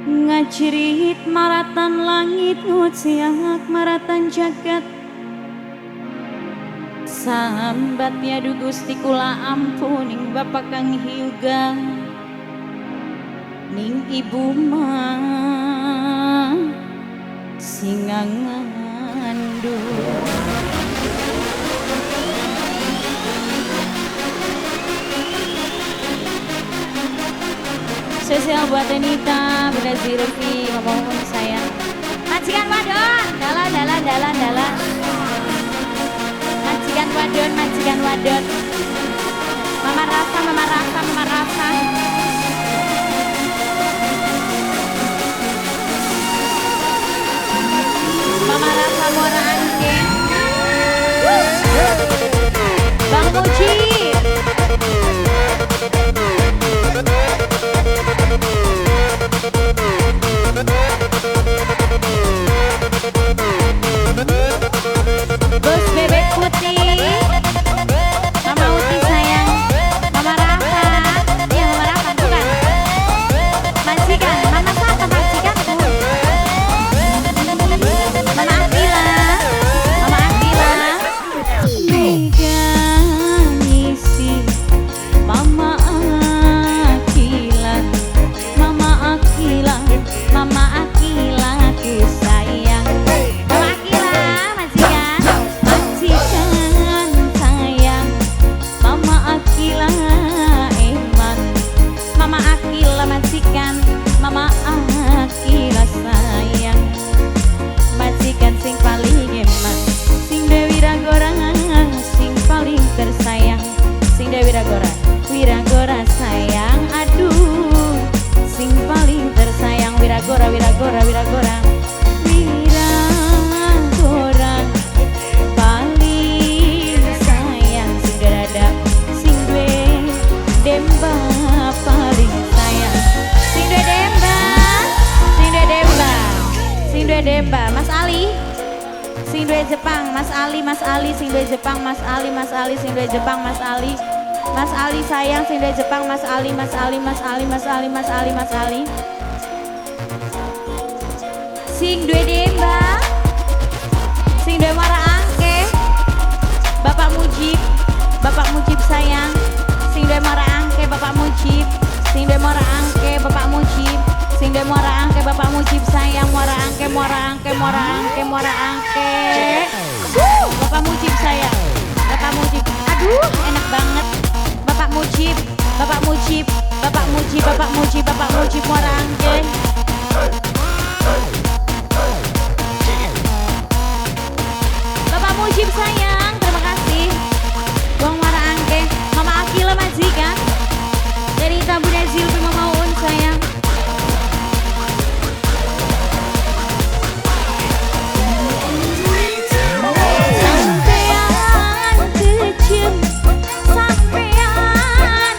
Ngacirit maratan langit nguciak maratan jagat. Sambat ya du Gusti kula ampuning bapak kang hiuga ning ibu mah sing ngandung. Spesial buat Denita, Bunda Zilfi, Mama Uun sayang. Majikan wadon, dalah dalah dalah dalah. Majikan wadon, majikan wadon. Mama Rafa, Mama Rafa, Mama Rafa. Mama Rafa Muara Angke. Bang Mujib. Bos bebek putih, Mama Uti sayang, Mama Rafa, ya Mama Rafa bukan, majikan, Mama siapa majikan bu? Mama Akila, Mama Akila, Mega ngisi, Mama Akila, Mama Akila, Mama Akila ku sayang. Mama Akila, majikan, majikan sayang, Mama Akila eman, Mama Akila majikan, Mama Akila sayang, majikan sing paling eman, sing Dewi Ragora, sing paling tersayang, sing Dewi Ragora, Wiragora sayang, aduh, sing paling tersayang, Wiragora, Wiragora, Wiragora, Wiragora paling sayang, sing derada, sing duwe demba paling sayang, sing duwe demba, sing duwe demba, sing duwe demba, Mas Ali, sing duwe Jepang, Mas Ali, Mas Ali, sing duwe Jepang, Mas Ali, Mas Ali, sing duwe Jepang, Mas Ali, Mas Ali sayang, sing duwe Jepang, Mas Ali, Mas Ali, Mas Ali, Mas Ali, Mas Ali, Mas Ali, sing duwe demba, sing duwe Muara Angke, Bapak Mujib, Bapak Mujib sayang, sing duwe Muara Angke, Bapak Mujib, sing duwe Muara Angke, Bapak Mujib, sing duwe Muara Angke, Bapak Mujib sayang, Muara Angke, Muara Angke, Muara Angke, Muara Angke, Bapak Mujib sayang, Bapak Mujib, aduh enak banget, Bapak Mujib, Bapak Mujib, Bapak Mujib, Bapak Mujib, Bapak Mujib Muara Angke. Bapak Mujib sayang, terima kasih. Bang Muara Angke, Mama Akila majikan, dari Bunda Zilfi, Mama Uun sayang. Sampean kejem, sampean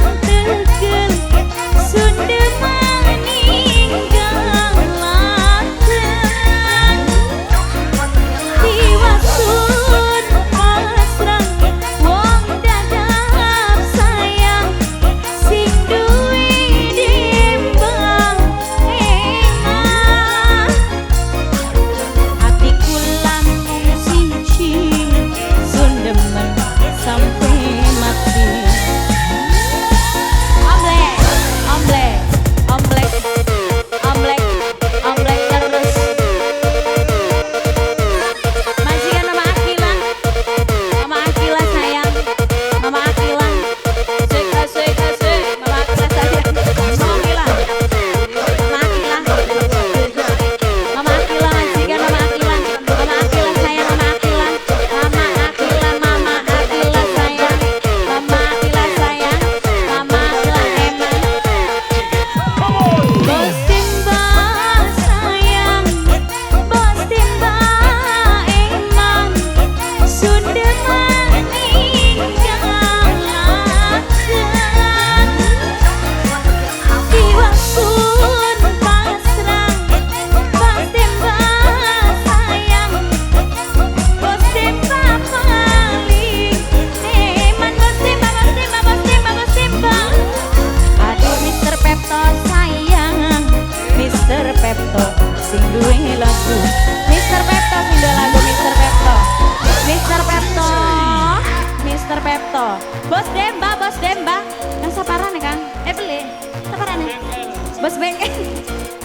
Bos bengkel.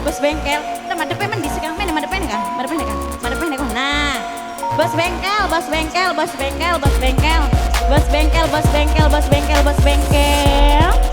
Bos bengkel. Nah, madepe men dhisik Kang, men madepe Kang. Madepe Kang. Madepe Kang. Nah. Bos bengkel, bos bengkel, bos bengkel, bos bengkel. Bos bengkel, bos bengkel, bos bengkel, bos bengkel.